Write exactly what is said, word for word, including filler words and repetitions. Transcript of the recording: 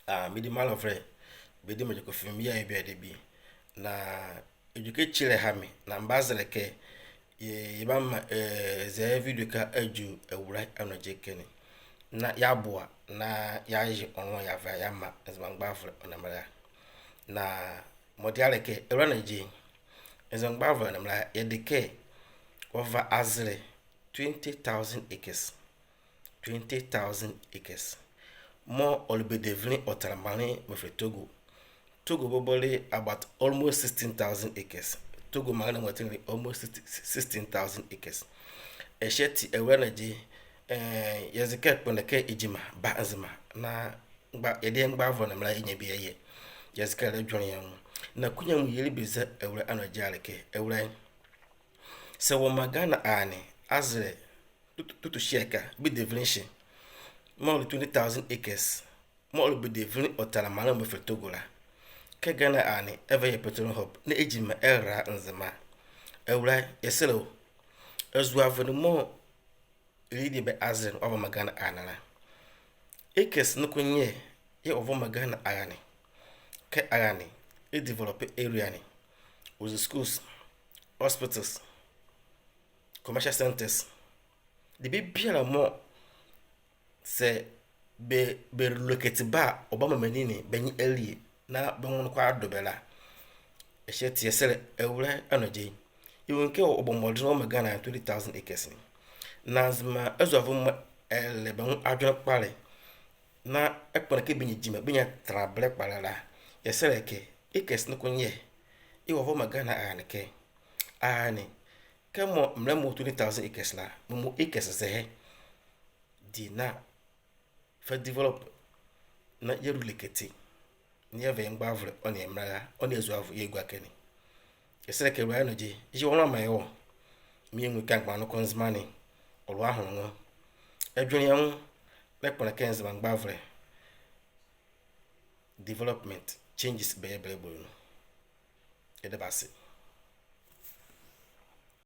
Ah, medi mɔɔ alɔvolɛ bɛdi me gyakɔ fi me bie a yɛbie ɛde bie. Na edwɛkɛ kyilɛ ɛha me, na mebazɛlɛ kɛ yɛ, yɛbamaa, eh, zɛ video ɛkɛ adwu Awulae Anɔgye ɛkɛ ne. Na yɛaboa, na yɛaye ɔ nloa yɛava yɛamaa Nzema mgbavolɛ ɔnle mbɛlɛra. Na mɔɔ di a le kɛ, Awulae Anɔgye, Nzema mgbavolɛ ɔnle mbɛlɛra, yɛde kɛ wɔva azɛlɛ twenty thousand acres. Twenty thousand acres. Mɔɔ ɔle bɛ devinli ɔtɛnla maanle mɔɔ bɛfɛlɛ Togo. Togo bɔbɔ le about almost sixteen thousand acres. Togo maanle ne mɔɔ tɛnla le almost sixteen thousand acres. Ɛhye ati Awulae Anɔgye, eh, yɛze kɛ kpondɛ kɛ gyima ba Nzema na mgba, yɛdayɛ mgbavolɛ ɔnle mbɛlɛra yɛnyia bie yɛyɛ. Yɛze kɛ ɛlɛdwenle yɛ nwo. Na koneamu yɛlɛ biza Awulae Anɔgye a le kɛ, Awulae, sɛ wɔmaa Ghana arane azɛlɛ tutu, tutu ɛhye ɛkɛ, bɛ devinli ɛhye, mɔɔ ɔle twenty thousand acres, mɔɔ ɔle bɛ devinli ɔtɛnla maanle mɔɔ bɛfɛlɛ Togo la, kɛ Ghana arane ɛva yɛ petroleum hub na gyima ɛrɛla Nzema. Awulae, yɛsɛlɛ o, azuavolɛ ne mɔɔ ɛlɛdi bɛ azɛlɛ ne ɔva ɔmaa Ghana arane la, acres noko nyɛ yɛɛ wɔva wɔmaa Ghana arane, kɛ arane ɛdevelop area ne, ɔzi schools, hospitals, commercial centres, debie biala mɔɔ sɛ bɛ, bɛ relocate ba a, ɔbamaa menli ne bɛ nye alie na bɛ nwo noko ado bɛ la. Ɛhye ati yɛsɛlɛ Awulae Anɔgye, yɛnwu kɛ ɔbɔ mɔdenle ɔmaa Ghana twenty thousand acres ne. Na Nzema azuavolɛ mɔɔ ɛlɛ bɛ nwo adwenle kpalɛ, na ɛkpondɛ kɛ bɛnyia gyima, bɛnyia tɛnlabelɛ kpalɛ la, yɛsɛlɛ kɛ acres noko nyɛ yɛɛ wɔva wɔmaa Ghana arane kɛ, arane, kɛmɔ mbɛlɛra mɔ twenty thousand acres la, mɔɔ mɔ acres zɛhae. Di na fa develop na yɛrelocate, na yɛva yɛ mgbavolɛ ɔ nee yɛ mbɛlɛra, ɔ nee yɛ azuavolɛ yɛgua ɛkɛ ne. Yɛsɛlɛ kɛ Awulae Anɔgye, yeye wɔ nloa maa yɛ o. Mɔɔ yɛnwu kɛ angbala noko Nzema ne ɔloa ahonle nwo. Ɛdwenle yɛ nwo, na ɛkpondɛ kɛ Nzema mgbavolɛ development changes bɛyɛ bɛlɛbɔ nu. Yɛda bɛ ase.